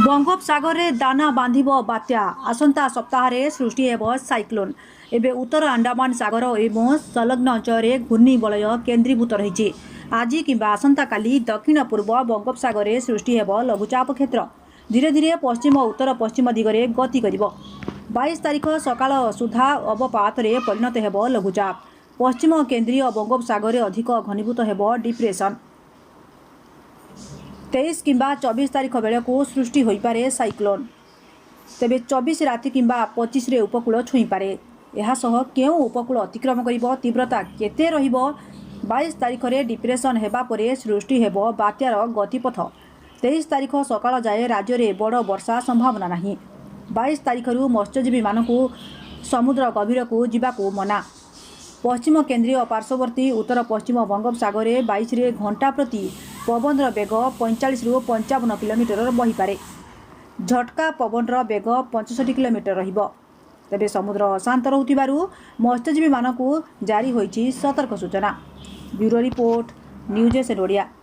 ବଙ୍ଗୋପସାଗରରେ ଦାନା ବାନ୍ଧିବ ବାତ୍ୟା। ଆସନ୍ତା ସପ୍ତାହରେ ସୃଷ୍ଟି ହେବ ସାଇକ୍ଲୋନ୍। ଏବେ ଉତ୍ତର ଆଣ୍ଡାମାନ ସାଗର ଏବଂ ସଂଲଗ୍ନ ଅଞ୍ଚଳରେ ଘୂର୍ଣ୍ଣିବଳୟ କେନ୍ଦ୍ରୀଭୂତ ରହିଛି। ଆଜି କିମ୍ବା ଆସନ୍ତାକାଲି ଦକ୍ଷିଣ ପୂର୍ବ ବଙ୍ଗୋପସାଗରରେ ସୃଷ୍ଟି ହେବ ଲଘୁଚାପ କ୍ଷେତ୍ର। ଧୀରେ ଧୀରେ ପଶ୍ଚିମ ଉତ୍ତର ପଶ୍ଚିମ ଦିଗରେ ଗତି କରିବ। 22 ତାରିଖ ସକାଳ ସୁଦ୍ଧା ଅବପାତରେ ପରିଣତ ହେବ ଲଘୁଚାପ। ପଶ୍ଚିମ କେନ୍ଦ୍ରୀୟ ବଙ୍ଗୋପସାଗରରେ ଅଧିକ ଘନୀଭୂତ ହେବ ଡିପ୍ରେସନ୍। 23 କିମ୍ବା 24 ତାରିଖ ବେଳକୁ ସୃଷ୍ଟି ହୋଇପାରେ ସାଇକ୍ଲୋନ୍। ତେବେ 24 ରାତି କିମ୍ବା 25ରେ ଉପକୂଳ ଛୁଇଁପାରେ। ଏହାସହ କେଉଁ ଉପକୂଳ ଅତିକ୍ରମ କରିବ, ତୀବ୍ରତା କେତେ ରହିବ, 22 ତାରିଖରେ ଡିପ୍ରେସନ୍ ହେବା ପରେ ସୃଷ୍ଟି ହେବ ବାତ୍ୟାର ଗତିପଥ। 23 ତାରିଖ ସକାଳ ଯାଏ ରାଜ୍ୟରେ ବଡ଼ ବର୍ଷା ସମ୍ଭାବନା ନାହିଁ। 22 ତାରିଖରୁ ମତ୍ସ୍ୟଜୀବୀମାନଙ୍କୁ ସମୁଦ୍ର ଗଭୀରକୁ ଯିବାକୁ ମନା। ପଶ୍ଚିମ କେନ୍ଦ୍ରୀୟ ପାର୍ଶ୍ୱବର୍ତ୍ତୀ ଉତ୍ତର ପଶ୍ଚିମ ବଙ୍ଗୋପସାଗରରେ 22ରେ ଘଣ୍ଟା ପ୍ରତି ପବନର ବେଗ 45ରୁ 55 କିଲୋମିଟର ବହିପାରେ। ଝଟକା ପବନର ବେଗ 65 କିଲୋମିଟର ରହିବ। ତେବେ ସମୁଦ୍ର ଅଶାନ୍ତ ରହୁଥିବାରୁ ମତ୍ସ୍ୟଜୀବୀମାନଙ୍କୁ ଜାରି ହୋଇଛି ସତର୍କ ସୂଚନା। Bureau report, news SN Odia.